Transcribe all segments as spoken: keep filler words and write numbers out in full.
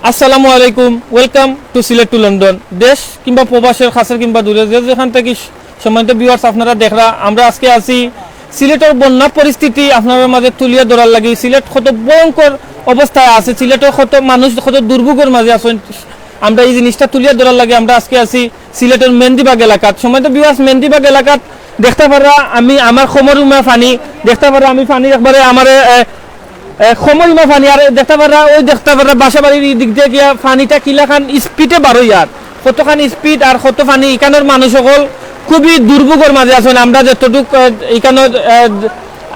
আসসালামু আলাইকুম, welcome to Sylhet to London. দেশ কিংবা প্রবাসের কাছের কিংবা দূরে যে যেখান থাকি সম্মানিত ভিউয়ার্স আপনারা দেখরা, আমরা আজকে আছি সিলেটর বন্যা পরিস্থিতি আপনারার মাঝে তুলিয়া ধরার লাগি। সিলেট কত ভয়ঙ্কর অবস্থায় আছে, সিলেটর কত মানুষ কত দুর্ভোগর মাঝে আছেন, আমরা এই জিনিসটা তুলিয়া ধরার লাগি আমরা আজকে আছি সিলেটর মেন্দিবাগ এলাকাত। সম্মানিত ভিউয়ার্স, মেন্দিবাগ এলাকাত দেখতা পাররা আমি আমার কোমর উমা পানি, দেখতা পাররা আমি পানি একবারে আমারে, এ, এ, কোমর উমা পানি, আর দেখতা পাররা ওই দেখতা পাররা বাসা বাড়ির এই দিক দিয়া গিয়া পানিটা কিলাখান স্পিডে বারোয় আর কতখান স্পিড আর কত পানি। ইকানোর মানুষ সকল খুবই দুর্ভোগর মাঝে আছেন। আমরা যতটুক, এ, ইকানোর, এ,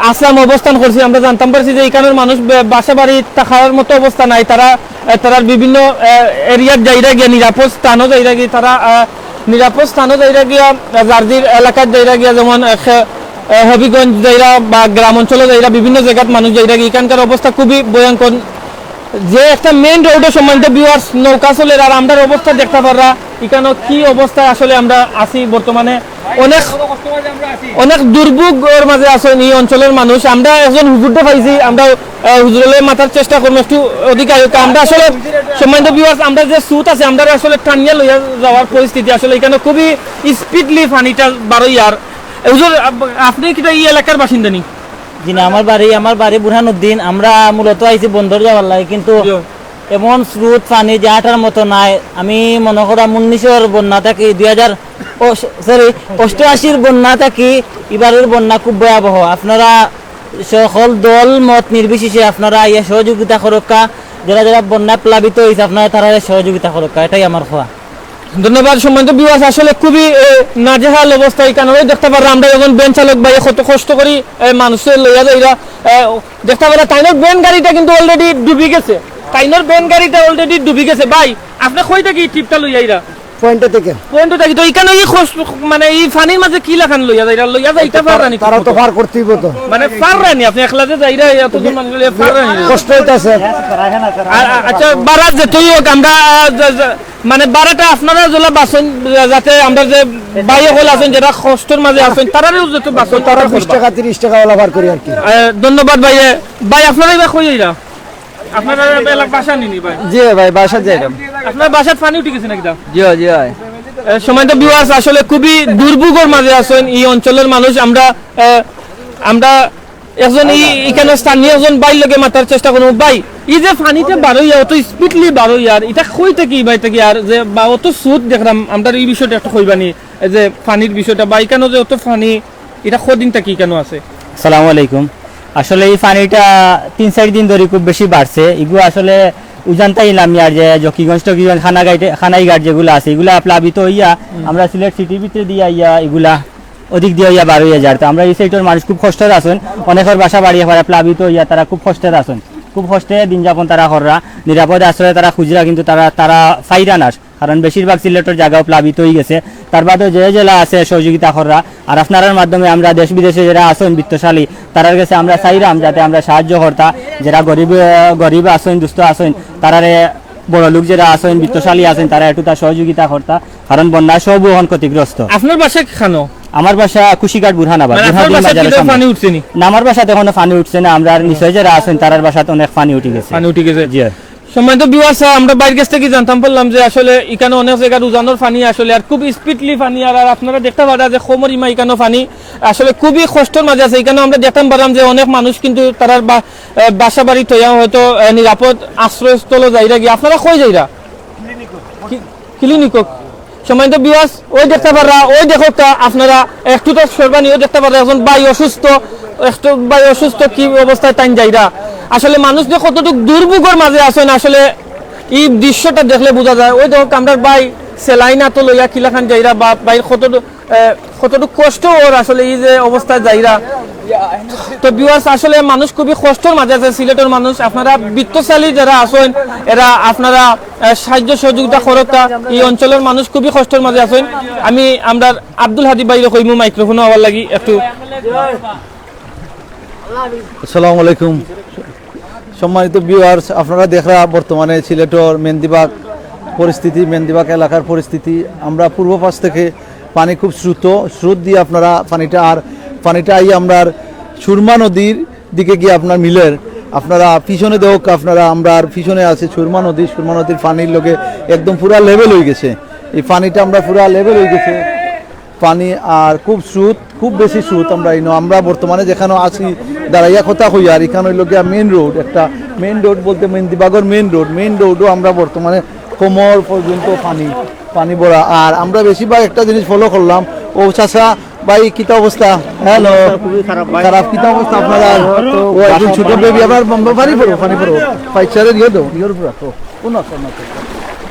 আসলাম অবস্থান করছি, আমরা জানতাম পারছি যে ইকানোর মানুষ বে-, বাসা বাড়ি থাকার মতো অবস্থা নাই। তারা, এ, তারার বিভিন্ন, এ, এরিয়াত যাইরা গিয়া নিরাপদ স্থানও যাইরা গিয়া তারা, এ, নিরাপদ স্থানও যাইরা গিয়া, এ, যার যার এলাকাত যাইরা গিয়া, যেমন, এ, খে-, এ, হবিগঞ্জ যাইরা বা গ্রাম অঞ্চলে যাইরা বিভিন্ন জায়গাত মানুষ যাইরা গিয়া। ইকানকার অবস্থা খুবই ভয়ঙ্কর। যে একটা মেইন রোডে সম্মানিত ভিউয়ার্স নৌকা চলের, আর আমরার অবস্থা দেখতা পাররা ইকানো কি অবস্থায় আসলে আমরা আছি বর্তমানে। অনেক, অনেক দুর্ভোগর মাঝে আছেন এই অঞ্চলের মানুষ। আমরা একজন হুজুররে পাইছি, আমরা, আহ, হুজুররে মাতার চেষ্টা করবো একটু অধিক আয়োগ। আমরা আসলে সম্মানিত ভিউয়ার্স, আমরা যে স্রোত আছে, আমরা আসলে টানিয়া লইয়া যাওয়ার পরিস্থিতি আসলে এখানে খুবই স্পিডলি পানিটা বারোয় আর। হুজুর, আপ-, আপনি কিতা এই এলাকার বাসিন্দা নি? জি না, আমার বাড়ি, আমার বাড়ি বুরহানুদ্দিন। আমরা মূলত আইছি বন্দর যাওয়ার লাগি, কিন্তু জি। এমন স্রোত পানি যে আটার মতো নাই। আমি মনে করাম উনিশশোর বন্যা থাকি, দুই হাজার, ও, সরি, অষ্টআশির বন্যা থাকি এবারের বন্যা খুব ভয়াবহ। আপনারা সকল দল মত নির্বিশেষে আপনারা আইয়া সহযোগিতা করুক্কা, যারা যারা বন্যা প্লাবিত হইছে আপনারা তারা সহযোগিতা করুক্কা, এটাই আমার কথা। ধন্যবাদ সম্মানিত ভিউয়ার্স, আসলে খুবই, এ, নাজেহাল অবস্থা। এখানে দেখতে পাররা আমরা এখন ভ্যান চালক ভাই কত কষ্ট করি, এ, মানুষরে লইয়া যাইরা, এ, দেখতে পাররা তাইনর ভ্যান গাড়িটা কিন্তু অলরেডি ডুবি গেছে, তাইনর ভ্যান গাড়িটা অলরেডি ডুবি গেছে। ভাই, আপনি কই থাকি ট্রিপটা লইয়া আইরা? পয়েন্ট থাকি। পয়েন্ট থাকি। তো এখানে এই কষ্ট, মানে এই পানির মাঝে কিলাখান লইয়া যাইরা, লইয়া যাইতা পাররা নি তারা তো পার করতেই তো। মানে পাররা নি আপনি একলা যে যাইরা, এতজন মানুষ লইয়া পাররা নি? কষ্ট হইতাছে। আর, আ-, আচ্ছা, ভাড়া যেতই হোক, আমরা, আ, যা-, যা-, মানে ভাড়াটা আপনারা যেলা বাঁচন, যা-, যাতে আমরা যে ভাই হল আছেন, যারা কষ্টর মাঝে আছেন, তারারেও যত বাঁচন তারা তারা বিশ করবা। টাকা, তিরিশ টাকা ওলা বার করি আর কি। আ, ধন্যবাদ ভাই। এ, ভাই, আপনারা এবার কই যাইরা? আপনারা এলাকা বাসা নিনি ভাই? জি ভাই, বাসা যাইলাম। আপনার বাসাত পানি উঠি গেছে নাকি দা? জি, জি ভাই। এ, সম্মানিত ভিউয়ার্স, আসলে খুবই দুর্ভোগর মাঝে আছেন এই অঞ্চলের মানুষ। আমরা, এ, আমরা একজন এই, এখানে স্থানীয় একজন ভাইর লগে মাতার চেষ্টা করবো। ভাই, এই যে পানিটা বারোয় আর, অত স্পিডলি বারোয় আর, এটা কই থাকি ভাই থাকি আর যে বা অত স্রোত দেখলাম, আমরা এই বিষয়টা একটু কইবানি, এই যে পানির বিষয়টা বা এখানে যে অত পানি, এটা কদিন থাকি এখানে আছে? আসসালামু আলাইকুম। আসলে এই পানিটা তিন চার দিন ধরে খুব বেশি বাড়ছে। এগু আসলে উজানতাই নামি আর যে জকিগঞ্জ টকিগঞ্জ, খানাঘাট, খানাইঘাট যেগুলা আছে, এগুলা প্লাবিত হইয়া আমরা সিলেট সিটির ভিতরে দিয়া ইয়া এগুলা ওদিক দিয়া ইয়া বার হইয়া যার। তো আমরা এই সাইডের মানুষ খুব কষ্টর আছেন, অনেকের বাসা বাড়ি একবারে প্লাবিত হইয়া তারা খুব কষ্টর আছেন, খুব কষ্টে দিন যাপন তারা কররা, নিরাপদ আশ্রয় তারা খুঁজরা, কিন্তু তারা, তারা পাইরা না। কারণ বেশিরভাগ সিলেটর জাগাও প্লাবিত হয়ে গেছে। তার বাদে যে জেলা আছে সহযোগিতা কররা, আর আপনারার মাধ্যমে আমরা দেশ বিদেশে যারা আছেন বিত্তশালী, তারার কাছে আমরা চাইরাম যাতে আমরা সাহায্য করতা, যারা গরিব, আহ, গরিব আছেন, দুস্থ আছেন, তারারে বড় লোক যারা আছেন, বিত্তশালী আছেন, তারা একটু তার সহযোগিতা করতা, কারণ বন্যা সব এখন ক্ষতিগ্রস্ত। আপনার বাসা কি খানো? আমার বাসা কুশিঘাট বুরহানাবাদ, মানে আপনার বুরহানউদ্দিন বাসাত বাজারের কিন্তু সামনে। পানি উঠছে নি? না, আমার বাসাত এখনো পানি উঠছে না, আমরা আর নিচে যারা আছেন তারার বাসাত অনেক পানি উঠে গেছে। পানি উঠে গেছে। জি। সম্মানিত ভিউয়ার্স, আমরা বাইরের কাছ থেকে জানতাম পারলাম যে আসলে এখানে অনেক জায়গার উজানোর পানি আসলে আর খুব স্পিডলি পানি আর, আর আপনারা দেখতে পারা যে কোমর ইমা এখানে পানি আসলে খুবই কষ্টর মাঝে আছে। এখানে আমরা দেখতাম পারলাম যে অনেক মানুষ কিন্তু তারার বা-, এ, বাসা বাড়ি থইয়া হয়তো, এ, নিরাপদ আশ্রয়স্থল যাইরা গিয়া। আপনারা কই যাইরা? কি-, ক্লিনিক হোক। সম্মানিত ভিউয়ার্স, ওই দেখতে পাররা, ওই দেখো তা আপনারা একটু তো সরবানি, ওই দেখতে পাররা একজন ভাই অসুস্থ, একটু ভাই অসুস্থ, কি অবস্থায় তাইন যাইরা। আসলে মানুষ যে কতটুকু দুর্ভোগের মাঝে আছেন, আসলে এই দৃশ্যটা দেখলে বোঝা যায়। ওই দেখো আমরা ভাই সেলাইন আতো লইয়া কিলাখান যাইরা বা ভাই কতটুকু, এ, কতটুকু কষ্ট ওর আসলে এই যে অবস্থায় যাইরা। তো ভিউয়ার্স, আসলে মানুষ খুবই কষ্টর মাঝে আছে সিলেটের মানুষ। আপনারা বিত্তশালী যারা আছেন, এরা আপনারা, এ, সাহায্য সহযোগিতা করতা। এই অঞ্চলের মানুষ খুবই কষ্টর মাঝে আছেন। আমি আমরা আব্দুল হাদি ভাইরে কইমু মাইক্রোফোন আওয়ার লাগি একটু। আসসালামু আলাইকুম। সম্মানিত ভিউয়ার্স, আপনারা দেখরা বর্তমানে সিলেটর মেন্দিবাগ পরিস্থিতি, মেন্দিবাগ এলাকার পরিস্থিতি। আমরা পূর্ব পাশ থেকে পানি খুব স্রোত, স্রোত দিয়ে আপনারা পানিটা, আর পানিটা আই আমরার সুরমা নদীর দিকে গিয়া আপনার মিলের। আপনারা পিছনে দেখউক্কা, আপনারা, আমরার পিছনে আছে সুরমা নদী। সুরমা নদীর পানির লগে একদম পুরা লেভেল অইগেছে। এই পানিটা আমরার পুরা লেভেল অইগেছে। পানি আর খুব স্রোত, খুব বেশি স্রোত। আমরা ইনো, আমরা বর্তমানে যেখানো আছি, দাঁড়াইয়া কথা কইয়ার, ইখান অইলো গিয়া মেইন রোড, একটা মেইন রোড বলতে মেহেন্দিবাগর মেইন রোড, মেইন রোডও আমরা বর্তমানে কোমর পর্যন্ত পানি, পানি ভরা। আর আমরা বেশিরভাগ একটা জিনিস ফলো করলাম, ও চাচা, ভাই, কিতা অবস্থা? হ্যালো। অবস্থা খুবই খারাপ, ভাই। খারাপ, কিতা অবস্থা আপনারার? তো ও, একজন বাসা ছোট পানি বেবি, আপনার বাম-, পানি পড়ো, পানি পড়ো। ফাইচারে দিয়ে দাও, দিয়ে উপরে রাখো। কোন আছে, কোন আছে?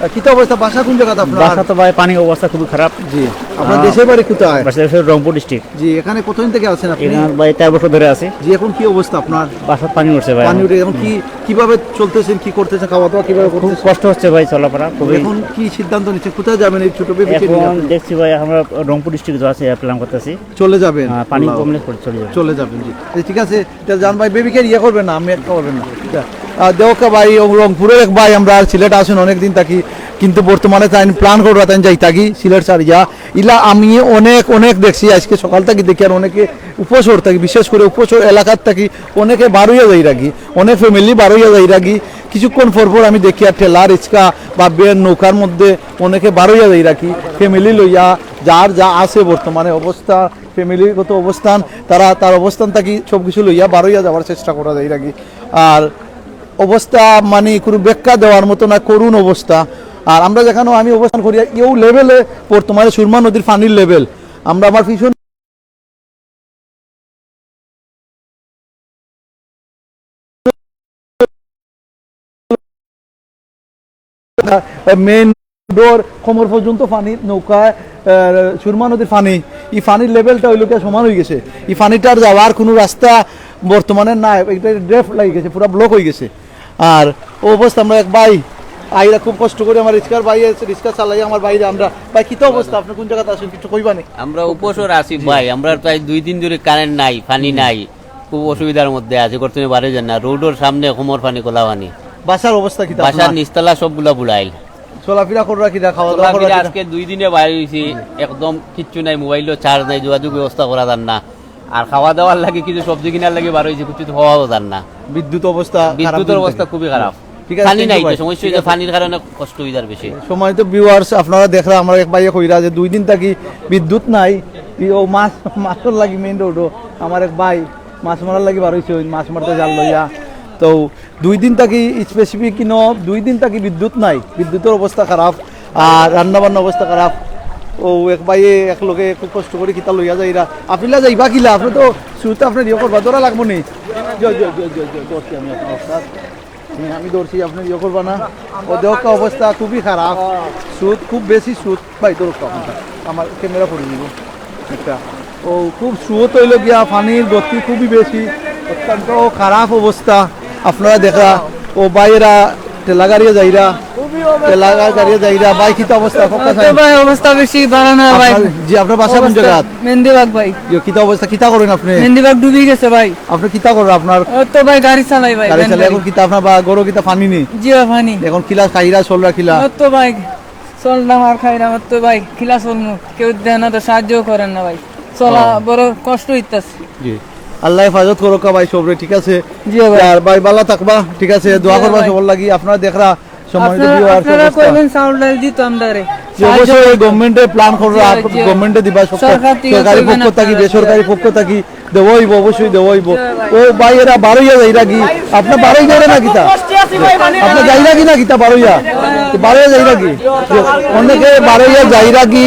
আহ, কিতা অবস্থা? বাসা কোন জাগাত আপনার? বাসা তো, ভাই, পানির অবস্থা খুবই খারাপ। জি। আপনার আহ, দেশের বাড়ি কোথায়? বাসা দেশের রংপুর ডিস্ট্রিক্ট। জি, এখানে কতদিন থেকে আছেন আপনি? এখানে, ভাই, তেরো বছর ধরে আছি। জি, এখন কি অবস্থা আপনার? বাসাত পানি উঠছে, ভাই। পানি উঠে, এখন কি, কিভাবে চলতেছেন, কি করতেছেন, খাওয়া দাওয়া কিভাবে খুব করতেছেন? কষ্ট হচ্ছে, ভাই, চলাফেরা খুবই। এখন কি সিদ্ধান্ত নিচ্ছেন, কোথায় যাবেন এই ছোট বেবিকে নিয়ে এখন আপনি? দেখছি, ভাই, আমরা রংপুর ডিস্ট্রিক্ট আছে, প্ল্যান করতেছি। চলে যাবেন? হ্যাঁ, পানি আল্লাহ। কমলে চলে, চলে যাবেন। চলে যাবেন, জি। আচ্ছা, ঠিক আছে, তা যান ভাই, বেবিকে ইয়ে করবেন না, আমি একটা করবেন না। আচ্ছা, আহ, দেওকা ভাই, ও রংপুরের এক ভাই, আমরা আর সিলেট আসুন অনেক দিন থাকি, কিন্তু বর্তমানে তাই প্ল্যান কররা তাই যাইতাগি সিলেট ছাড়িয়া। ইলা আমি অনেক, অনেক দেখছি, আজকে সকাল থাকি দেখি আর অনেকে উপসর থাকি, বিশেষ করে উপসর এলাকার থাকি অনেকে বারইয়া যাইরাগি, অনেক ফ্যামিলি বারইয়া যাইরাগি। কিছুক্ষণ পর পর আমি দেখি আর ঠেলা, রিক্সা বা ভ্যান, নৌকার মধ্যে অনেকে বারইয়া যাইরাগি, ফ্যামিলি লইয়া, যার যা আছে বর্তমানে অবস্থা, ফ্যামিলিগত অবস্থান, তারা তার অবস্থান থাকি সব কিছু লইয়া বারইয়া যাওয়ার চেষ্টা করা যাইরাগি। আর অবস্থা মানে কোনো ব্যাখ্যা দেওয়ার মতো না, করুণ অবস্থা। আর আমরা যেখানে আমি অবস্থান করি, এও লেভেলে বর্তমানে সুরমা নদীর পানির লেভেল, আমরা আমার পিছন মেইন রোডর কোমর পর্যন্ত পানি, নৌকায়, আহ, সুরমা নদীর পানি, এই পানির লেভেলটা অইলো গিয়া সমান অইগেছে। এই পানিটার যাওয়ার কোনো রাস্তা বর্তমানে নাই, একটা ড্রেফ লাগি গেছে, পুরা ব্লক অইগেছে। আর ও অবস্থা আমরা এক ভাই আইরা খুব কষ্ট করি আমার রিক্সার ভাই আছে, রিক্সা চালাই আমার ভাইরে আমরা। ভাই, কিতা অবস্থা? আপনি কোন জাগাত আছেন, কিছু কইবা নি? আমরা উপসর আছি ভাই, আমরা প্রায় দুই দিন ধরে কারেন্ট নাই, পানি নাই, খুব অসুবিধার মধ্যে আছি, ঘর থেকে বারইয়া যাইরাম না। রোডর সামনে কোমর পানি, খোলা পানি। বাসার অবস্থা কিতা বাসার আপনার? নিচতলা সবগুলা বুড়াইল। চলাফেরা কররা কিতা, খাওয়া দাওয়া কররা কিতা? আজকে দুই দিনে বাইর অইছি, একদম কিচ্ছু নাই, মোবাইলও চার্জ নাই, যোগাযোগ ব্যবস্থা করা যার না। আর খাওয়া দাওয়ার লাগি কিছু সবজি কিনার লাগি বার অইছি, কিছু তো পাওয়াও যার না। বিদ্যুৎ অবস্থা খারাপ বিদ্যুতের দিন অবস্থা থাকি। খুবই খারাপ। ঠিক আছে, পানি thank you নাই তো, ভাই। সমস্যা অইছে, পানির কারণে কষ্ট অইযার বেশি। সম্মানিত viewers, আপনারা দেখরা আমরা এক ভাইয়ে কইরা যে দুই দিন থাকি বিদ্যুৎ নাই, ই ও মাছ, মাছর লাগি মেইন রোডও আমার এক ভাই মাছ মারার লাগি বার অইছে, ওই মাছ মারতে জাল লইয়া। তো দুই দিন থাকি specific কিনো, দুই দিন থাকি বিদ্যুৎ নাই, বিদ্যুতের অবস্থা খারাপ, আর রান্না বান্না অবস্থা খারাপ। ও এক ভাইয়ে এক লগে খুব কষ্ট করি কিতা লইয়া যাইরা। আপনি লা যাইবা কিলা? আপনি তো শুরুতে আপনি ইয়ে করবা, ধরা লাগবো নি। জয়, জয়, জয়, জয়, জয়, ধরছি আমি আপনার অবস্থা। হুম, আমি ধরছি, আপনি ইয়ে করবা না। ও দেওকা অবস্থা খুবই খারাপ, স্রোত খুব বেশি স্রোত। ভাই, ধরো তো আপনার, আমার ক্যামেরা পড়ে দিব একটা। ও খুব স্রোত অইলো গিয়া, পানির গতি খুবই বেশি, অত্যন্ত খারাপ অবস্থা। আপনারা দেখা, ও ভাইয়েরা ঠেলা গাড়িয়ে যাইরা, ঠেলা গাড়িয়ে যাইরা। ভাই, কিতা অবস্থা? কক্কা তো সাহেব? ভাই, অবস্থা বেশি বাড়া না ভাই। আপনার, জি, আপনার বাসা কোন অবস্থা জায়গা? মেহেন্দিবাগ ভাই। জি, কিতা অবস্থা? কিতা করেন আপনি? মেহেন্দিবাগ ডুবি গেছে ভাই। আপনি কিতা করেন? আপনার ও তো ভাই গাড়ি চালাই ভাই, গাড়ি ভ্যান চালাই। গাড়ি। এখন কিতা আপনার বা গরো কিতা পানি নেই? জি ভাই, পানি। এখন কিলা খাইরা চলরা কিলা? ও তো ভাই, চললাম আর খাইলাম, ও তো ভাই, কিলা চলমু? কেউ দেয় না তো, সাহায্য করেন না ভাই। চলা ও। বড় কষ্ট হইতাছে। জি। আল্লাহ হেফাজত করুক ভাই সবরে, ঠিক আছে? জি ভাই। আর ভাই, ভালা থাকবা, ঠিক আছে? দোয়া জি করবা ভাই। সবার লাগি। আপনারা দেখরা, সম্মানিত আপনারা, viewers, আপনারা অবস্থা। কইবেন চাউল ডাইল দিত আমরারে। জি, সাহায্য অবশ্যই এই করতো। Government এ plan কররা, জি, জি। Government এ দিবা, সব সরকার থেকে সরকারি কইবেন পক্ষ থাকি, আপনারা। বেসরকারি পক্ষ থাকি দেওয়া অইবো, অবশ্যই দেওয়া অইবো। জি ভাই। ও ভাইয়েরা বারইয়া যাইরা কি? আপনি বারই যাইরা না কিতা? কষ্টে আছি ভাই, মানে আপনি যাইরা কি না কিতা বারইয়া? বারইয়া যাইরা কি? অনেকে বারইয়া যাইরা কি?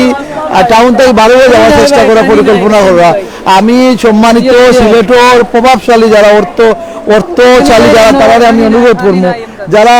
আর টাউন থাকি বারইয়া যাওয়ার চেষ্টা করা, পরিকল্পনা করা। আমি সম্মানিত সিলেটর প্রভাবশালী যারা অর্থ, অর্থশালী যারা, তারারে আমি অনুরোধ করবো, যারা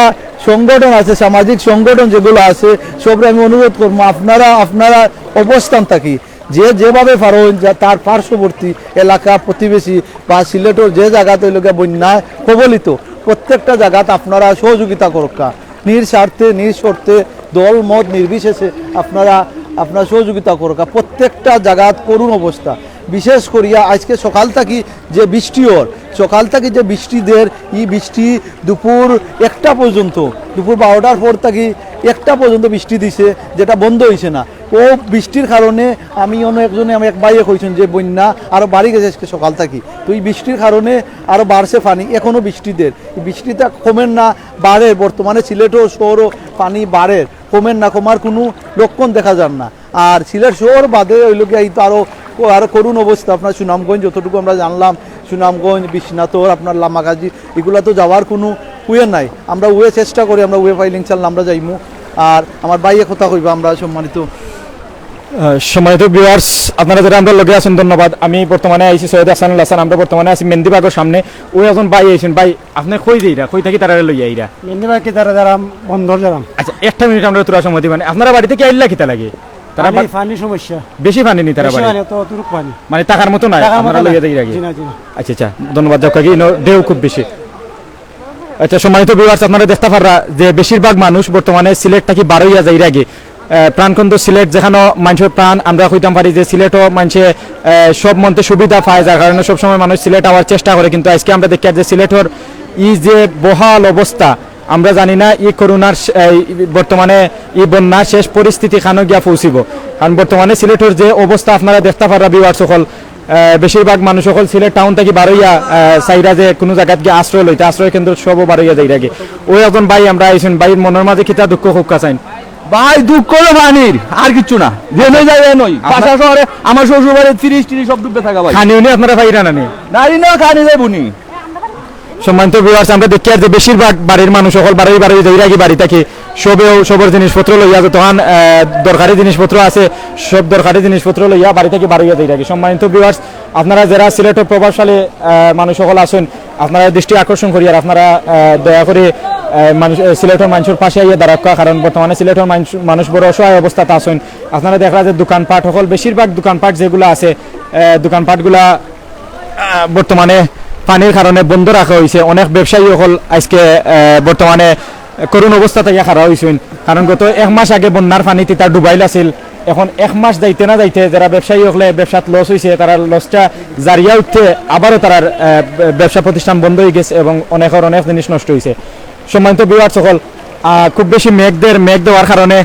সংগঠন আছে, সামাজিক সংগঠন যেগুলো আছে, সবরে আমি অনুরোধ করবো, আপনারা, আপনারা অবস্থান থাকি যে যেভাবে পারো, যা তার পার্শ্ববর্তী এলাকা, প্রতিবেশী বা সিলেটর যে জায়গাত অইলো গিয়া বন্যায় কবলিত, প্রত্যেকটা জায়গাত আপনারা সহযোগিতা করুক্কা। নিজ স্বার্থে, নিজ শর্তে, দল মত নির্বিশেষে আপনারা, আপনারা সহযোগিতা করুক্কা। প্রত্যেকটা জায়গাত করুণ অবস্থা। বিশেষ করিয়া আজকে সকাল থাকি যে বৃষ্টি অর, সকাল থাকি যে বৃষ্টি দের, ই বৃষ্টি দুপুর একটা পর্যন্ত, দুপুর বারোটার পর থাকি একটা পর্যন্ত বৃষ্টি দিছে, যেটা বন্ধ অইছে না। অউ বৃষ্টির কারণে আমি অন্য একজনে, আমি এক ভাইয়ে কইছইন যে বন্যা আরো বাড়ি গেছে আইজকে সকাল থাকি। তো ই বৃষ্টির কারণে আরো বাড়ছে পানি, এখনো বৃষ্টি দের। ই বৃষ্টিটা কমের না, বাড়ের। বর্তমানে সিলেটও শহরও পানি বাড়ের, কমের না, কমার কুনু লক্ষণ দেখা যার না। আর সিলেট শহর বাদে অইলো গিয়া ই তো আরো, আরো করুণ অবস্থা। আপনার সুনামগঞ্জ, যতটুকু আমরা জানলাম, সুনামগঞ্জ, বিশ্বনাথর, আপনার লামাকাজি, ইগুলা তো যাওয়ার কুনু ওয়ে নাই। আমরা ওয়ে চেষ্টা করি, আমরা ওয়ে পাইলে ইনশাল্লাহ আমরা যাইমু। আর আমার ভাইয়ে কথা কইবা, আমরা সম্মানিত আহ, সম্মানিত ভিউয়ার্স, আপনারা যেরা আমরার লগে আছইন, ধন্যবাদ। আমি বর্তমানে আইছি সৈয়দ হাসানুল হাসান, আমরা বর্তমানে আছি মেহেন্দিবাগর সামনে। অউ একজন ভাই আইছইন, ভাই, আপনে কই যাইরা, কই থাকি তারারে লইয়া আইরা? মেহেন্দিবাগ কি তারা যারা বন্দর যারা। আচ্ছা, একটা মিনিট, আমরা থুড়া সময় দিবা নি। আপনারা বাড়ি থাকি আইলা কিতা লাগি? তারা পানি, বা- পানি সমস্যা। বেশি পানি নি তারা বেশি বাড়ি? পানি, অত অতটুক পানি। মানে থাকার মতো নাই, থাকার মতো আপনারা নাই। লইয়া যাইরা গি? জি না, জি না। আচ্ছা, আচ্ছা, ধন্যবাদ। যাউক্কা গি, ইনো ঢেউ খুব বেশি। আচ্ছা, সম্মানিত ভিউয়ার্স, আপনারা দেখতা পাররা যে বেশিরভাগ মানুষ বর্তমানে সিলেট থাকি বারইয়া যাইরা গি। আহ, প্রাণকেন্দ্র সিলেট, যেখানো মানষর প্রাণ, আমরা কইতাম পারি যে সিলেটও মানষে, আহ, সব মন্তে সুবিধা পায়, যার কারণে সবসময় মানুষ সিলেট আওয়ার চেষ্টা করে। কিন্তু আইজকে আমরা দেখিয়ার যে সিলেটর ই যে বহাল অবস্থা, আমরা জানি না ই করোনার শে-, এই বর্তমানে ই বন্যার শেষ পরিস্থিতি কানো গিয়া পৌঁছিবো। কারণ বর্তমানে সিলেটর যে অবস্থা আপনারা দেখতা পাররা ভিউয়ার্স অকল, আহ, বেশিরভাগ মানুষ অকল সিলেট টাউন থাকি বারইয়া, আহ, চাইরা যে কুনু জাগাত গিয়া আশ্রয় লইতা, আশ্রয় কেন্দ্র সবও বারইয়া যাইরা গি। অউ একজন ভাই আমরা আইছইন, ভাইর মনর মাঝে কিতা দুঃখ কউক্কা চাইন? ভাই, দুঃখ অইলো পানির, আর কিচ্ছু না। যেনো যাই এনোই। আপনার বাসা শহরে আমার শ্বশুর বাড়ি তিরিশ তিরিশ সব ডুবে থাকা ভাই। খানি উনি আপনারা পাইরা না নি? নারী না খানি যাইবো নি। সম্মানিত ভিউয়ার্স, আমরা দেখিয়ার যে বেশিরভাগ বাড়ির মানুষ অকল বারই বারই যাইরা গি বাড়ি থাকি, সবেও সবর জিনিসপত্র লইয়া, যতখান, আহ, দরকারি জিনিসপত্র আছে, সব দরকারি জিনিসপত্র লইয়া বাড়ি থাকি বারইয়া যাইরা গি। সম্মানিত ভিউয়ার্স, আপনারা যেরা সিলেটর প্রভাবশালী, আহ, মানুষ অকল আছইন, আপনারা দৃষ্টি আকর্ষণ করিয়ার আপনারা, আহ, দয়া করি, আহ, মানুষ, আহ, সিলেটর মানষর পাশে আইয়া দাঁড়াউক্কা, কারণ বর্তমানে সিলেটর মানষ, মানুষ বড় অসহায় অবস্থাত আছইন। আপনারা দেখরা যে দোকানপাট অকল, বেশিরভাগ দোকানপাট যেগুলা আছে, আহ, দোকানপাটগুলা আহ, বর্তমানে পানির কারণে বন্ধ রাখা অইছে। অনেক ব্যবসায়ী অকল আইজকে, আহ, বর্তমানে করুণ অবস্থা থাকি খাড়া অইছইন। কারণ গত এক মাস আগে বন্যার পানিত ইতা ডুবাইল আছিল। এখন এক মাস যাইতে না যাইতে যেরা ব্যবসায়ী অকলে ব্যবসাত লস অইছে, তারার লসটা জারিয়া উঠতে আবারও তারার, আহ, ব্যবসা প্রতিষ্ঠান বন্ধ অইগেছে এবং অনেকর অনেক জিনিস নষ্ট অইছে। সম্মানিত ভিউয়ার্স অকল, আহ, খুব বেশি মেঘ দের, মেঘ দেওয়ার কারণে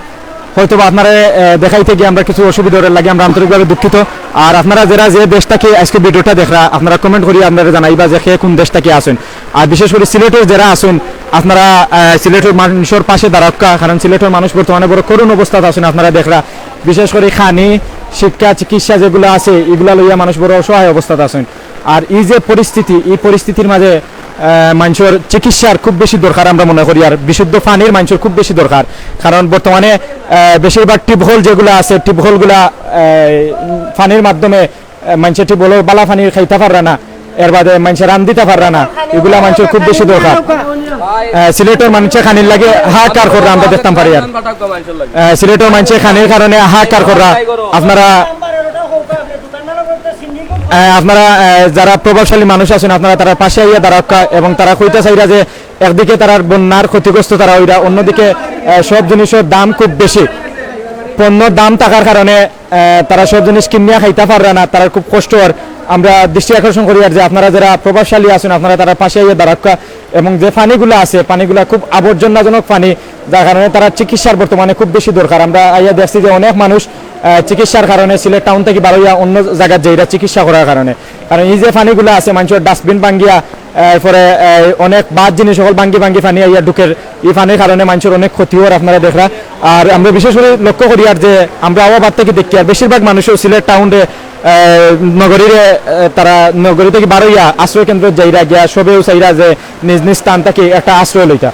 হয়তো বা আপনারে, আহ, দেখাইতে গিয়া আমরা কিছু অসুবিধা অইরার লাগি আমরা আন্তরিকভাবে দুঃখিত। আর আপনারা যেরা যে দেশ থাকি আইজকে ভিডিওটা দেখরা, আপনারা comment করি আপনারা জানাইবা যে কে কুন দেশ থাকি আছইন। আর বিশেষ করি সিলেটর যেরা আছইন, আপনারা, আহ, সিলেটর মানষর পাশে দাঁড়াউক্কা, কারণ সিলেটর মানুষ বর্তমানে বড় করুণ অবস্থাত আছইন। আপনারা দেখরা, বিশেষ করি খানি, শিক্ষা, চিকিৎসা যেগুলা আছে, ইগুলা লইয়া মানুষ বড় অসহায় অবস্থাত আছইন। আর ই যে পরিস্থিতি, ই পরিস্থিতির মাঝে, আহ, মানষর চিকিৎসার খুব বেশি দরকার আমরা মনে করি, আর বিশুদ্ধ পানির মানষর খুব বেশি দরকার। কারণ বর্তমানে, আহ, বেশিরভাগ টিউবওয়েল যেগুলা আছে, টিউবওয়েলগুলা, আহ, পানির মাধ্যমে, আহ, মানষে টিউবওয়েলর বালা পানি খাইতা পাররা না, এর বাদে মানষে রান্ধিতা পাররা না, ইগুলা মানষর খুব বেশি দরকার। আহ, সিলেটর মানষে খানির লাগি হাহাকার কররা আমরা দেখতাম পারি আর। আহ, সিলেটর মানষে খানির কারণে হাহাকার কররা। আপনারা আহ, আপনারা, আহ, যারা প্রভাবশালী মানুষ আছইন, আপনারা তারার পাশে আইয়া দাঁড়াউক্কা এবং তারা কইতা চাইরা যে একদিকে তারার বন্যার ক্ষতিগ্রস্ত তারা অইরা, অন্যদিকে, আহ, সব জিনিসর দাম খুব বেশি, পণ্যর দাম থাকার কারণে, আহ, তারা সব জিনিস কিনিয়া খাইতা পাররা না, তারার খুব কষ্ট অর। আমরা দৃষ্টি আকর্ষণ করিয়ার যে আপনারা যেরা প্রভাবশালী আছইন, আপনারা তারার পাশে আইয়া দাঁড়াউক্কা এবং যে পানিগুলা আছে, পানিগুলা খুব আবর্জনাজনক পানি, যার কারণে তারার চিকিৎসার বর্তমানে খুব বেশি দরকার। আমরা আইয়া দেখছি যে অনেক মানুষ আহ, চিকিৎসার কারণে সিলেট টাউন থাকি বারইয়া অন্য জাগাত যাইরা চিকিৎসা করার কারণে। কারণ ই যে পানিগুলা আছে, মানষর ডাস্টবিন ভাঙ্গিয়া, আহ, এরপরে, আহ, অনেক বাদ জিনিস অকল ভাঙ্গি ভাঙ্গি পানি আইয়া ঢুকের। ই পানির কারণে মানষর অনেক ক্ষতি অর, আপনারা দেখরা। আর আমরা বিশেষ করি লক্ষ্য করিয়ার যে আমরা আওয়াবাদ থাকি দেখিয়ার বেশিরভাগ মানুষও সিলেট টাউনরে, আহ, নগরীরে, আহ, তারা নগরী থাকি বারইয়া আশ্রয় কেন্দ্র যাইরা গিয়া সবেউ চাইরা যে নিজ নিজ স্থান থাকি একটা আশ্রয় লইতা।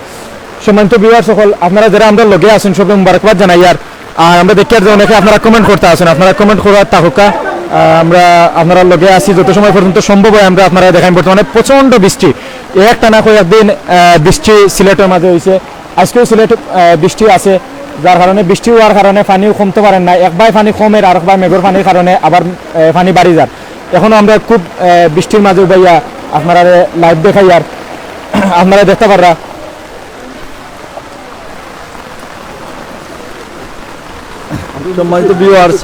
সম্মানিত ভিউয়ার্স অকল, আপনারা যেরা আমরার লগে আছইন, সবে মুবারকবাদ জানাইয়ার। আর আমরা দেখিয়ার যে অনেকে আপনারা comment করতা আছইন, আপনারা comment করার থাকউক্কা। আহ, আমরা আপনারার লগে আছি, যত সময় পর্যন্ত সম্ভব অয় আমরা আপনারারে দেখাইমু। বর্তমানে প্রচণ্ড বৃষ্টি, একটানা কয়েকদিন, আহ, বৃষ্টি সিলেটর মাঝে অইছে, আইজকেও সিলেট, আহ, বৃষ্টি আছে, যার কারণে বৃষ্টি অওয়ার কারণে পানিও কমতো পারের না। একবায় পানি কমের, আরকবায় মেঘর পানির কারণে আবার, আহ, পানি বাড়ি যার। এখনো আমরা খুব, আহ, বৃষ্টির মাঝে উবাইয়া আপনারারে live দেখাইয়ার, আপনারা দেখতা পাররা। সম্মানিত ভিউয়ার্স,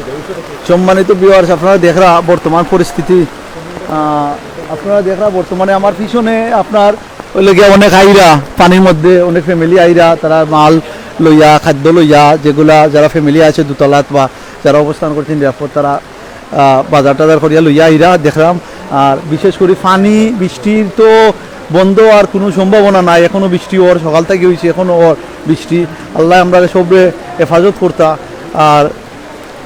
সম্মানিত ভিউয়ার্স, আপনারা দেখরা বর্তমান পরিস্থিতি, আহ, আপনারা দেখরা বর্তমানে আমার পিছনে আপনার অইলো গিয়া অনেক আইরা, পানির মধ্যে অনেক ফ্যামিলি আইরা, তারা মাল লইয়া, খাদ্য লইয়া, যেগুলা যারা ফ্যামিলি আছে দুতলাত বা যারা অবস্থান করছেন নিরাপদ, তারা আহ, বাজার টাজার করিয়া লইয়া আইরা দেখলাম। আর বিশেষ করি পানি বৃষ্টির তো বন্ধ আর কোনো সম্ভাবনা নাই, এখনো বৃষ্টি অর, সকাল থাকি অইছে, এখনো অর বৃষ্টি। আল্লায় আমরারে সবরে হেফাজত করতা। আর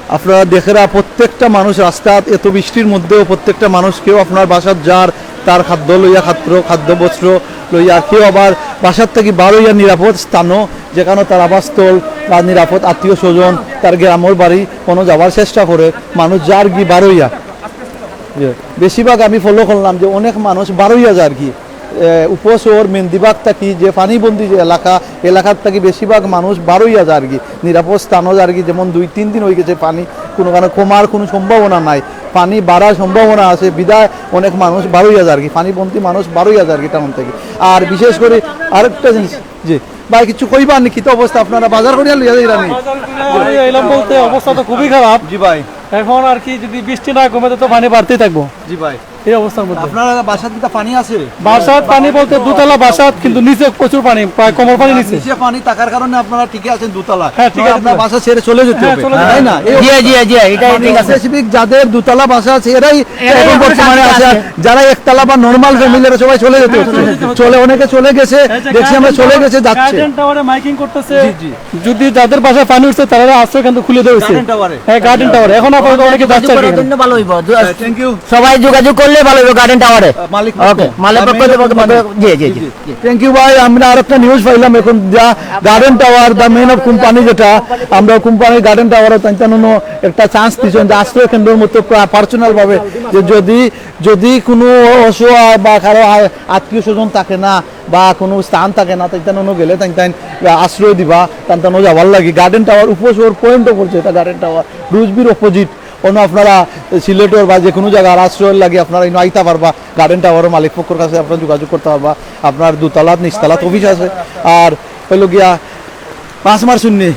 আপনারা দেখরা প্রত্যেকটা মানুষ রাস্তাত, এত বৃষ্টির মধ্যেও প্রত্যেকটা মানুষ, কেউ আপনার বাসাত যার, তার খাদ্য লইয়া, খাদ্য খাদ্য বস্ত্র লইয়া, কেউ আবার বাসার থাকি বার অইয়া নিরাপদ স্থানও, যেখানো তার আবাসস্থল বা নিরাপদ আত্মীয় স্বজন, তার গ্রামের বাড়ি, কোনো যাওয়ার চেষ্টা করে মানুষ যার গি বার অইয়া। যে বেশিরভাগ আমি ফলো করলাম যে অনেক মানুষ বার অইয়া যার গি, এ, উপশহর মেন্দিবাগ থাকি যে পানিবন্দি যে এলাকা, এলাকার থাকি বেশিরভাগ মানুষ বার অইয়া যার গি, নিরাপদ স্থানও যার গি, যেমন দুই তিন দিন অই গেছে পানি কোনো কারণে কমার কোনো সম্ভাবনা নাই, পানি বাড়ার সম্ভাবনা আছে, বিধায় অনেক মানুষ বার অইয়া যার গি, পানিবন্দি মানুষ বার অইয়া যার গি টাউন থাকি। আর বিশেষ করে আরেকটা জিনিস, জি ভাই, কিছু কইবা নি, কিতা অবস্থা আপনারা বাজার করিয়া লইয়া যাইরা নি? বাজার করিয়া লইয়া আইলাম বলতে অবস্থা তো খুবই খারাপ। জি ভাই। এখন আর কি, যদি বৃষ্টি না কমে তো পানি বাড়তেই থাকবো। জি ভাই। এই অবস্থার মধ্যে। আপনারা বাসাত কিতা পানি আছে? বাসাত পানি বলতে দুতলা বাসাত, কিন্তু নিচে প্রচুর পানি, প্রায় কোমর পানি নিচে। নিচে পানি থাকার কারণে আপনারা টিকে আছেন দুতলা। হ্যাঁ, ঠিক আছে। আপনার বাসা ছেড়ে চলে যেতে হবে, তাই না? এই জি, জি, জি, এটাই মানে ঠিক আছে। স্পেসিফিক যাদের দুতলা বাসা আছে, এরাই এরাই এখন এখন বর্তমানে শান্তিতে আছে। আর আছে। যারা একতলা বা নরমাল ফ্যামিলি, এরা সবাই চলে যেতে হচ্ছে। চলে, অনেকে চলে গেছে, এই যে দেখছি আমরা গার্ডেন চলে টাওয়ার, গেছে, যাচ্ছে। গার্ডেন টাওয়ারে মাইকিং করতেছে। জি, জি। যদি যাদের বাসায় পানি উঠছে, তারা আশ্রয় কেন্দ্র খুলে দেওয়া হয়েছে। গার্ডেন টাওয়ারে। হ্যাঁ, গার্ডেন টাওয়ারে। এখন আপাতত অনেকে যাচ্ছে আর কি। জন্য ভালো হইব। Thank you. সবাই যোগাযোগ করলে ভালো হইব গার্ডেন টাওয়ারে। মালিক পক্ষ। ওকে, মালিক পক্ষ, জি, জি। থ্যাংক ইউ ভাই। আমরা আরেকটা নিউজ পাইলাম এখন, যা garden tower, the men of company, যেটা আমরা কোম্পানির গার্ডেন টাওয়ারও তাইন তান একটা চান্স দিচ্ছেন যে আশ্রয় কেন্দ্রের মতো পার্সোনাল ভাবে, যে যদি, যদি কোনো অসহায় বা কারো আ-, আত্মীয় স্বজন থাকে না বা কোনো স্থান থাকে না, তাই তান গেলে তাই তাই আশ্রয় দিবা, তান তান যাওয়ার লাগি। গার্ডেন টাওয়ার উপশহর পয়েন্টও পড়ছে এটা, গার্ডেন টাওয়ার রুজবির অপোজিট। অন্য আপনারা সিলেটর বা যে কোনো জায়গার আশ্রয়ের লাগি আপনারা ইনো আইতা পারবা। গার্ডেন টাওয়ারর মালিক পক্ষর কাছে আপনারা যোগাযোগ করতে পারবা। আপনার দুতলাত, নিচতলাত অফিস আছে। আর হইল গিয়া মাছ মারছুন নি?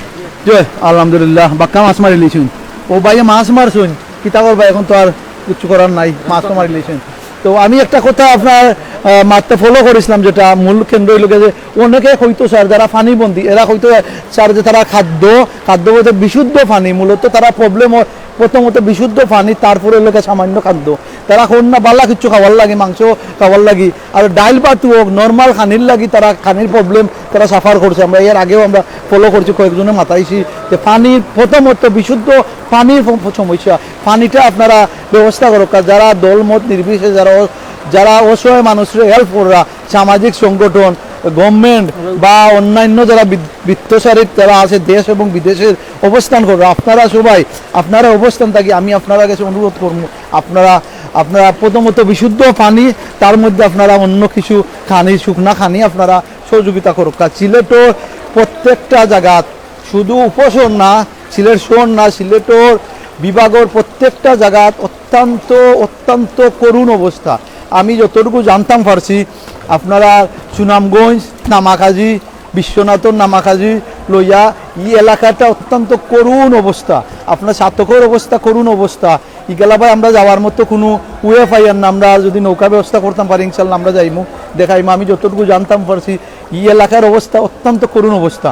জয় আলহামদুলিল্লাহ, বাক্কা মাছ মারিলিছুন। ও ভাইয়ে মাছ মারছুন, কিতা করবা, এখন তো আর কিচ্ছু করার নাই, মাছ তো মারিলিছুন। তো আমি একটা কথা আপনার, আহ, মারতে ফলো করেছিলাম, যেটা মূল কেন্দ্র হইল গিয়া যে অনেকে হয়তো স্যার যারা পানিবন্দী, এরা হয়তো স্যার যে তারা খাদ্য, খাদ্য বলতে বিশুদ্ধ পানি, মূলত তারা প্রবলেম প্রথমত বিশুদ্ধ পানি, তারপরে হইল গিয়া সামান্য খাদ্য। তারা কইন না বালা কিছু খাওয়ার লাগি, মাংস খাওয়ার লাগি, আর ডাইল ভাত হোক, নরমাল খানির লাগি তারা খানির প্রবলেম তারা সাফার করছে। আমরা এর আগেও আমরা ফলো করছি, কয়েকজনে মাতাইছি যে পানির প্রথমত বিশুদ্ধ পানির ফ-, সমস্যা, পানিটা আপনারা ব্যবস্থা করুক। আর যারা দলমত নির্বিশেষে যারা অ-, যারা অসহায় মানুষরে হেল্প কররা, সামাজিক সংগঠন, গভর্নমেন্ট বা অন্যান্য যারা বিদ-, বিত্তশালী যারা আছে দেশ এবং বিদেশের অবস্থান কররা, আপনারা সবাই আপনারা অবস্থান থাকি আমি আপনারা কাছে অনুরোধ করবো, আপনারা, আপনারা প্রথমত বিশুদ্ধ পানি, তার মধ্যে আপনারা অন্য কিছু খানি, শুকনা খানি আপনারা সহযোগিতা করুক। আর সিলেটর প্রত্যেকটা জায়গাত, শুধু উপশহর না, সিলেট শহর না, সিলেটর বিভাগর প্রত্যেকটা জায়গাত অত্যন্ত, অত্যন্ত করুণ অবস্থা। আমি যতটুকু জানতাম পারছি, আপনারা সুনামগঞ্জ, নামাকাজি, বিশ্বনাথর নামাকাজি লইয়া ই এলাকাটা অত্যন্ত করুণ অবস্থা। আপনার সাতকর অবস্থা করুণ অবস্থা। ইগালা ভাই আমরা যাওয়ার মতো কোনো ওয়ে পাইয়ার না। আমরা যদি নৌকা ব্যবস্থা করতাম পারি, ইনশাল্লাহ আমরা যাইমু, দেখাইমু। আমি যতটুকু জানতাম পারছি, ই এলাকার অবস্থা অত্যন্ত করুণ অবস্থা।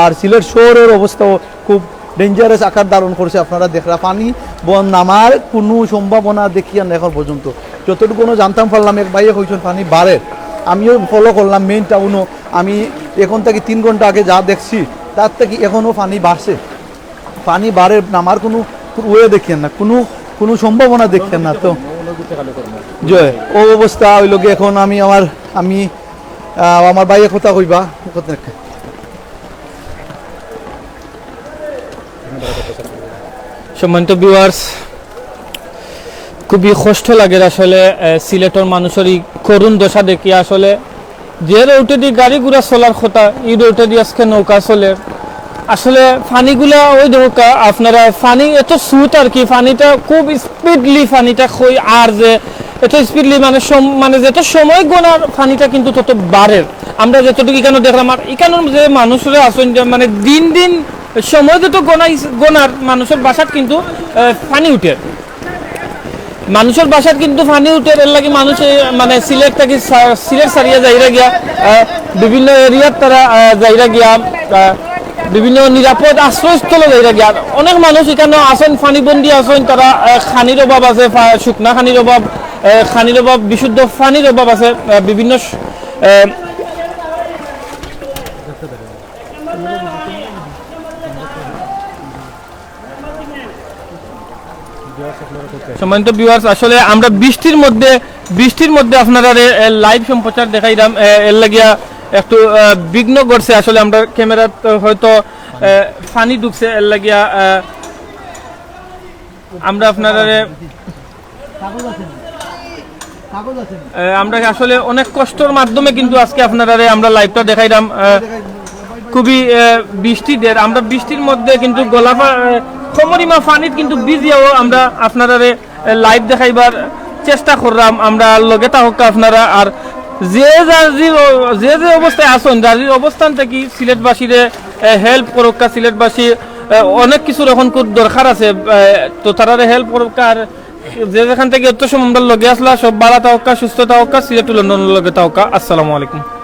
আর সিলেট শহরের অবস্থাও খুব ডেঞ্জারাস আকার ধারণ করছে। আপনারা দেখরা পানি বন নামার কোনো সম্ভাবনা দেখিয়ার না এখন পর্যন্ত। যতটুকু জানতাম পারলাম, এক ভাইয়ে কইছেন পানি বাড়ের, আমিও ফলো করলাম মেইন টাউনও। আমি এখন থাকি তিন ঘন্টা আগে যা দেখছি, তার থাকি এখনও পানি বাড়ছে, পানি বাড়ের, নামার কোনো ওয়ে দেখিয়ার না, কোনো, কোনো সম্ভাবনা দেখিয়ার না। তো জয়, ও অবস্থা হইল গিয়া এখন আমি আমার, আমি, আহ, আমার ভাইয়ে কথা কইবা, কথা সম্মানিত ভিউয়ার্স, খুবই কষ্ট লাগে আসলে, আহ, সিলেটর মানুষের এই করুণ দশা দেখি। আসলে যে রোডেদি গাড়ি ঘোড়া চলার কথা, এই রোডেদি আজকে নৌকা চলে। আসলে পানিগুলা ওই দেখুক্কা, আপনারা পানি এত স্রোত আর কি, পানিটা খুব স্পিডলি পানিটা কই আর যে এত স্পিডলি মানে সম-, মানে যত সময় গনার পানিটা কিন্তু তত বাড়ের। আমরা যতটুকু এখানে দেখলাম আর এখানোর যে মানুষরা আছেন যে মানে দিন দিন সময় যত গনাই, গনার মানুষের বাসাত কিন্তু, আহ, পানি উঠে। মানুষর বাসাত কিন্তু পানি উঠের, এর লাগি মানুষে মানে সিলেট থাকি সা-, সিলেট ছাড়িয়া যাইরা গিয়া, আহ, বিভিন্ন এরিয়াত তারা, আহ, যাইরা গিয়া, আহ, বিভিন্ন নিরাপদ আশ্রয়স্থলে যাইরা গিয়া। অনেক মানুষ ইকানো আছইন, পানিবন্দী আছইন, তারা, আহ, পানির অভাব আছে, পা-, শুকনা পানির অভাব, আহ, পানির অভাব, বিশুদ্ধ পানির অভাব আছে, আহ, বিভিন্ন স-, আহ, সম্মানিত ভিউয়ার্স, আসলে আমরা বৃষ্টির মধ্যে, বৃষ্টির মধ্যে আপনারারে, এ, লাইভ সম্প্রচার দেখাইলাম, এ, এর লাগিয়া একটু, এ, বিঘ্ন ঘটছে। আসলে আমরা ক্যামেরাত হয়তো, এ, পানি ঢুকছে, এর লাগিয়া, এ, আমরা আপনারারে, এ, আমরা আসলে অনেক কষ্টর মাধ্যমে কিন্তু আজকে আপনারারে আমরা লাইভটা দেখাইলাম। এ, খুবই, এ, বৃষ্টি দের, আমরা বৃষ্টির মধ্যে কিন্তু গলা পা-, এ, কোমরিমা পানিত কিন্তু ভিজিয়াও আমরা আপনারারে, এ, লাইভ দেখাইবার চেষ্টা করলাম। আমরা লগে থাকউক্কা আপনারা, আর যে যার যে অ-, যে যে অবস্থায় আছইন, যার যে অবস্থান থাকি সিলেটবাসীরে, এ, হেল্প করউক্কা, সিলেটবাসী, এ, অনেক কিছুর এখন খুব দরকার আছে, এ, তো তারারে হেল্প করউক্কা। আর যে যেখান থাকি অত সময় আমরার লগে আছলা, সব ভালা থাকউক্কা, সুস্থ থাকউক্কা, সিলেট টু লন্ডনর লগে থাকউক্কা। আসসালামু আলাইকুম।